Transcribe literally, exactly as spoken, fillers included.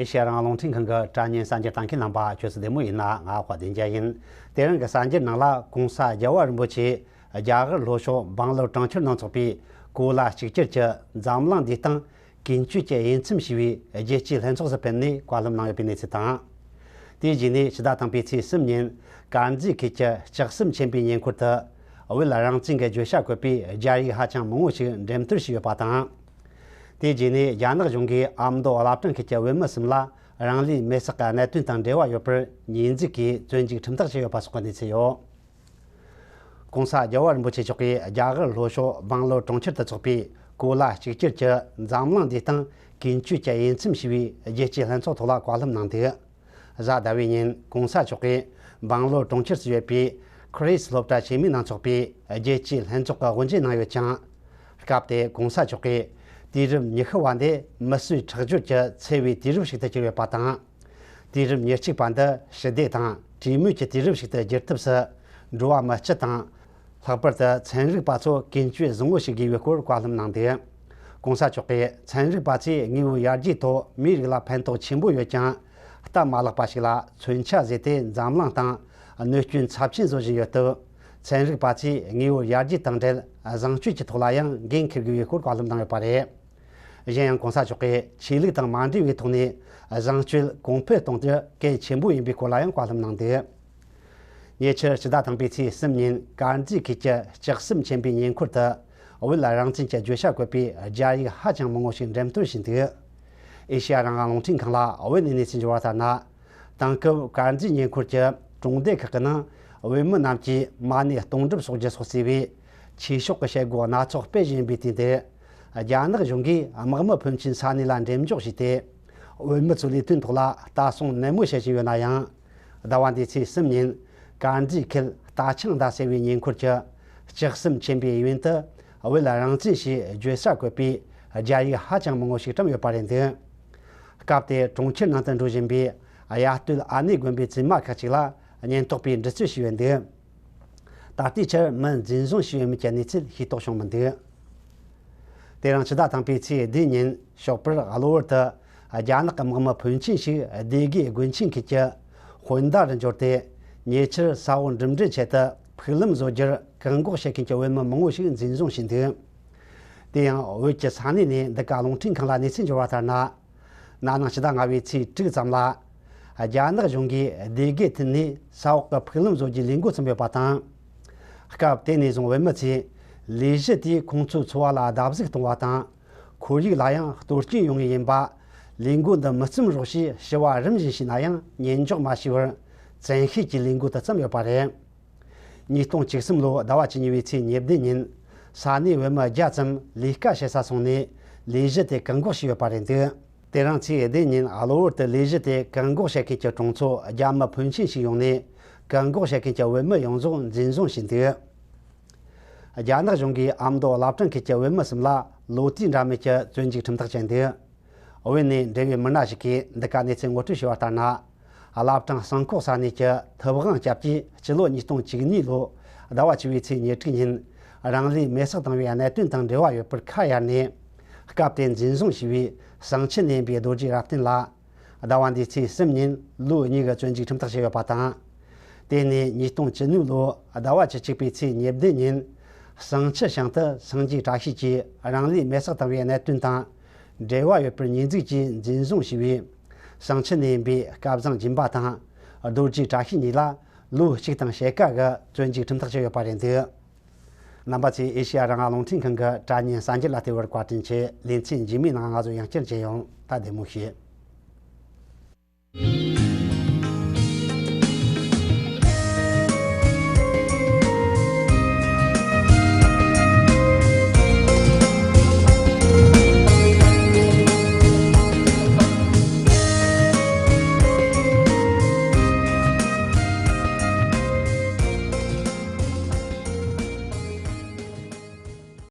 ཨེ་ཤེ་ཡ་རང་དབང་རླུང་འཕྲིན་ཁང་གི་དྲ་བརྙན་གསར་འགྱུར་ལྟ་མཁན་རྣམ་པ། ཁྱོད་ཚོ་བདེ་མོ་ཡིན་ན། ང་དཔལ་ལྡན་རྒྱལ་ཡིན། དེ་རིང་གི་གསར་འགྱུར་ནང་ལ། གོང་ས་རྒྱལ་བ་རིན་པོ་ཆེ་རྒྱ་གར་ལྷོ་ཕྱོགས་སྦང་ལོར་གྲོང་ཁྱེར་ནང་འཚོགས་པའི་གོ་ལ་གཅིག་གྱུར་གྱི་འཛམ་གླིང་འདིའི་སྟེང་ཀུན་སྤྱོད་ཀྱི་དབྱེ་མཚམས་ཞེས་པའི་རྒྱལ་སྤྱིའི་ལྷན་ཚོགས་སུ་ཕེབས་ནས་བཀའ་སློབ་གནང་ཡོད་པའི་གནས་ཚུལ་དང་། དེའི་རྗེས་ནས་ཕྱི་ཟླ་ཐམ་པའི་ཚེས་གསུམ་ཉིན་དཀར་མཛེས་ཁུལ་གྱི་ལྕགས་ཟམ་ཆེན་པོའི་ཉེ་འཁོར་དུ། བོད་རང་བཙན་གྱི་བརྗོད་བྱ་བཀོད་པའི་རྒྱ་ཡིག་ཧ་ཅང་མང་བོ་ཞིག་འགྲེམས་སྟོན་བྱས་ཡོད་པ་དང་། དེའི་རྗེས་ནས་རྒྱ་ནག་གཞུང་གིས་ཨ་མདོ་བླ་བྲང་ཁུལ་གྱི་བོད་མི་གསུམ་ལ་རང་ལུས་མེར་སྲེག་གི་གནད་དོན་དང་འབྲེལ་བ་ཡོད་པར་ཉེས་འཛུགས་ཀྱིས་བཙོན་འཇུག་ཁྲིམས་ཐག་བཅད་ཡོད་པ་སོགས་ཀྱི་གནས་ཚུལ་ཡོད། གོང་ས་རྒྱལ་བ་རིན་པོ་ཆེ་མཆོག་གིས་རྒྱ་གར་ལྷོ་ཕྱོགས་སྦང་ལོར་གྲོང་ཁྱེར་དུ་འཚོགས་པའི་གོ་ལ་གཅིག་གྱུར་གྱི་འཛམ་གླིང་འདིའི་སྟེང་ཀུན་སྤྱོད་ཀྱི་དབྱེ་མཚམས་ཞེས་པའི་རྒྱལ་སྤྱིའི་ལྷན་ཚོགས་ཐོག་ལ་བཀའ་སློབ་གནང་འདུག། གཟའ་ཟླ་བའི་ཉིན་གོང་ས་མཆོག་གིས་སྦང་ལོར་གྲོང་ཁྱེར་དུ་ཡོད་པའི་ཁ་རིས་སློབ་གྲྭ་ཆེན་མོའི་ནང་འཚོགས་པའི་རྒྱལ་སྤྱིའི་ལྷན་ཚོགས་ཀྱི་དབུ་འབྱེད་གནང་ཡོད་ཅིང་། སྐབས་དེར་གོང་ས་མཆོག་གིས་དུས་རབས་ཉི་ཤུ་བ་འདི་མི་གསོད་ཁྲག་སྦྱོར་གྱི་འཚེ་བའི་དུས་རབས་ཤིག་ཏུ་གྱུར་ཡོད་པ་དང་། དུས་རབས་ཉེར་གཅིག་པ་འདི་ཞི་བདེ་དང་གྲོས་མོལ་གྱི་དུས་རབས་ཤིག་ཏུ་བསྒྱུར་ཐབས་སུ། འགྲོ་བ་མི་སྤྱི་དང་། ལྷག་པར་དུ་ཚན་རིག་པ་ཚོ་ཀུན་སྤྱོད་བཟང་བོ་ཞིག་དགོས་པའི་སྐོར་བཀའ་སློབ་གནང་འདུག། གོང་ས་མཆོག་གིས་ཚན་རིག་པ་ཚོས་དངོས་པོའི་ཡར་རྒྱས་ཐོག་མིའི་རིགས་ལ་ཕན་ཐོགས་ཆེན་པོ་ཡོད་ཀྱང་། སྟབས་མ་ལེགས་པ་ཞིག་ལ་མཚོན་ཆ་བཟོས་ཏེ་འཛམ་གླིང་སྟེང་གནོད་སྐྱོན་ཚབས་ཆེན་བཟོ་བཞིན་ཡོད་སྟབས། ཚན་རིག་པ་ཚོས་དངོས་པོའི་ཡར་རྒྱས་དང་འབྲེལ་བཟང་སྤྱོད་ཀྱི་ཐོག་ལ་ཡང་འགན་འཁུར་དགོས་པའི་སྐོར་བཀའ་སློབ་གནང་ཡོད་པ་རེད། གཞན་ཡང་གོང་ས་མཆོག་གིས་ཆོས་ལུགས་དང་མ་འབྲེལ་བའི་ཐོག་ནས་བཟང་སྤྱོད་གོང་འཕེལ་གཏོང་རྒྱུ་གལ་ཆེན་པོ་ཡིན་པའི་སྐོར་ལ་ཡང་བཀའ་སློབ་གནང་འདུག། ཉེ་ཆར་ཕྱི་ཟླ་ཐམ་པའི་ཚེས་གསུམ་ཉིན་དཀར་མཛེས་ཁུལ་གྱི་ལྕགས་ཟམ་ཆེན་པོའི་ཉེ་འཁོར་དུ་བོད་རང་བཙན་གྱི་བརྗོད་བྱ་བཀོད་པའི་རྒྱ་ཡིག་ཧ་ཅང་མང་བོ་ཞིག་འགྲེམས་སྟོན་བྱས་འདུག། ཨེ་ཤེ་ཡ་རང་དབང་རླུང་འཕྲིན་ཁང་ལ་བོད་ནས་གནས་ཚུལ་འབྱོར་བ་ལྟར་ན། དེང་སྐབས་དཀར་མཛེས་ཉེ་འཁོར་གྱི་གྲོང་སྡེ་ཁག་གི་ནང་བོད་མི་རྣམས་ཀྱིས་མ་ཎི་གཏོང་སྒྲུབ་སོགས་ཀྱི་སོགས་བརྩི་བའི་ཆོས་ཕྱོགས་ཀྱི་བྱེད་སྒོ་སྣ་ཚོགས་སྤེལ་བཞིན་པའི་དུས་འདིར། རྒྱ་ནག་གཞུང་གིས་དམག་མི་ཕོན་ཆེན་ས་གནས་ལ་འགྲེམས་འཇོག་བྱས་ཏེ། བོད་མི་ཚོའི་ལས་དོན་ཐོག་ལ་ལྟ་སྲུང་ནན་མོ་བྱེད་བཞིན་ཡོད་ན་ཡང་། ཟླ་བ་འདིའི་ཚེས་གསུམ་ཉིན་དཀར་མཛེས་ཁུལ་རྟ་ཆང་ཟླ་ཟེར་བའི་ཉེ་འཁོར་གྱི་ལྕགས་ཟམ་ཆེན་པོའི་གཡས་གཡོན་དུ་བོད་རང་བཙན་ཞེས་བརྗོད་བྱ་བཀོད་པའི་རྒྱ་ཡིག་ཧ་ཅང་མང་བོ་ཞིག་བཀྲམ་ཡོད་པ་རེད་འདུག། སྐབས་དེར་གྲོང་ཁྱེར་ནང་དུ་འགྲོ་བཞིན་པའི་གཡའ་སྟོད་ཨ་ནེ་དགོན་པའི་བཙུན་མ་ཁག་ཅིག་ལ་ཉེན་རྟོག་པས་འདྲི་རྩད་བྱས་ཡོད་འདུག། ད་ལྟའི་ཆར་མི་འཛིན་བཟུང་བྱས་ཡོད་མེད་ཀྱི་གནས་ཚུལ་ཤེས་རྟོགས་བྱུང་མི་འདུག། དེ་རིང་ཕྱི་ཟླ་དང་པོའི་ཚེས་བདུན་ཉིན་ཞོགས་པར་གློ་བུར་དུ་རྒྱ་ནག་གི་དམག་མི་ཕོན་ཆེན་ཞིག་སྡེ་དགེ་དགོན་ཆེན་ཁུལ་གྱི་ཧོན་ད་རུ་འབྱོར་ཏེ། ཉེ་ཆར་ས་འོག་འགྲིམ་འགྲུལ་ཆེད་དུ་ཕུག་ལམ་བཟོ་རྒྱུར་བཀག་འགོག་བྱེད་མཁན་གྱི་བོད་མི་མང་བོ་ཞིག་འཛིན་བཟུང་བྱས་འདུག། དེ་ཡང་བོད་ཀྱི་ས་གནས་ནས་འདི་ག་རླུང་འཕྲིན་ཁང་ལ་གནས་ཚུལ་འབྱོར་བ་ལྟར་ན། ན་ནིང་ཕྱི་ཟླ་ལྔ་པའི་ཚེས་དྲུག་ཙམ་ལ། རྒྱ་ནག་གཞུང་གིས་སྡེ་དགེ་ཐིན་ནས་ས་འོག་གི་ཕུག་ལམ་བཟོ་རྒྱུའི་ལས་འགོ་བརྩམས་ཡོད་པ་དང་། སྐབས་དེ་ནས་བཟུང་བོད་མི་ཚོས་ལས་གཞི་དེས་ཁོང་ཚོའི་འཚོ་བ་ལ་བརྡབ་གསིག་གཏོང་བ་དང་། ཁོར་ཡུག་ལ་ཡང་གཏོར་སྐྱོན་ཡོང་ངེས་ཡིན་པ། ལས་འགོ་འདི་མི་བརྩམས་རོགས་ཞེས་ཞུ་བ་རིམ་བཞིན་བྱས་ན་ཡང་ཉན་འཇོག་མ་བྱས་པར་བཙན་ཤེད་ཀྱིས་ལས་འགོ་དེ་བརྩམས་ཡོད་པ་རེད། ཉིས་སྟོང་བཅུ་གསུམ་ལོའི་ཟླ་བ་བཅུ་གཉིས་པའི་ཚེས་ཉེར་བདུན་ཉིན་ས་གནས་བོད་མི་བརྒྱ་ཙམ་ལས་ཀ་བྱེད་ས་སོང་ནས་ལས་གཞི་དེ་བཀག་འགོག་བྱས་ཡོད་པ་རེད་འདུག། དེ་རིང་ཚེས་བདུན་ཉིན་གློ་བུར་དུ་ལས་གཞི་དེ་བཀག་འགོག་བྱེད་མཁན་གྱི་གྲོང་ཚོ་རྒྱ་མི་ཕོན་ཆེན་ཞིག་ཡོང་ནས་བཀག་འགོག་བྱེད་མཁན་གྱི་བོད་མི་ཡོངས་རྫོགས་འཛིན་བཟུང་བྱས་འདུག། རྒྱ་ནག་གཞུང་གིས་ཨ་མདོ་བླ་བྲང་ཁུལ་གྱི་བོད་མི་གསུམ་ལ་ལོ་དུས་འདྲ་མིན་གྱི་བཙོན་འཇུག་ཁྲིམས་ཐག་བཅད་འདུག། བོད་ནས་འབྲེལ་བའི་མི་སྣ་ཞིག་གིས་འདི་ག་གནས་ཚུལ་ངོ་སྤྲོད་བྱས་པ་ལྟར་ན། བླ་བྲང་བསང་ཁོག་ས་གནས་ཀྱི་ཐུབ་དབང་སྐྱབས་ཀྱིས་སྤྱི་ལོ་ཉིས་སྟོང་བཅུ་གཉིས་ལོ་ཟླ་བ་བཅུ་པའི་ཚེས་ཉེར་དྲུག་ཉིན་རང་ལུས་མེར་སྲེག་བཏང་བའི་གནད་དོན་དང་འབྲེལ་བ་ཡོད་པར་ཁ་གཡར་ནས། སྐབས་དེར་འཛིན་བཟུང་བྱས་པའི་བསང་ཆུ་ནས་འབུའི་རྡོ་རྗེ་རབ་བརྟན་ལ། ཟླ་བ་འདིའི་ཚེས་གསུམ་ཉིན་ལོ་གཉིས་ཀྱི་བཙོན་འཇུག་ཁྲིམས་ཐག་བཅད་ཡོད་པ་དང་། དེ་ནས་ཉིས་སྟོང་བཅུ་གཉིས་ལོ་ཟླ་བ་བཅུ་གཅིག་པའི་ཚེས་ཉེར་བདུན་ཉིན་བསང་ཆུ་ཞིང་དུ་སངས་རྒྱས་བཀྲ་ཤིས་ཀྱིས་རང་ལུས་མེར་སྲེག་བཏང་བའི་གནད་དོན་དང་འབྲེལ་བ་ཡོད་པར་ཉེས་འཛུགས་ཀྱིས་འཛིན་བཟུང་བྱས་པའི་བསང་ཆུ་ནས་འབུའི་སྐལ་བཟང་སྦྱིན་པ་དང་རྡོ་རྗེ་བཀྲ་ཤིས་གཉིས་ལ་ལོ་གཅིག་དང་ཕྱེད་ཀ་གི་བཙོན་འཇུག་ཁྲིམས་ཐག་བཅད་ཡོད་པ་རེད་འདུག། རྣམ་པ་ཚོས་ཨེ་ཤེ་ཡ་རང་དབང་རླུང་འཕྲིན་ཁང་གི་དྲ་བརྙན་གསར་འགྱུར་ལ་བལྟས་པར་བཀའ་དྲིན་ཆེ། ལེ་ཚན་རྗེས་མའི་ནང་ང་ཚོ་ཡང་བསྐྱར་མཇལ་ཡོང་། ད་བདེ་མོ་བྱོས།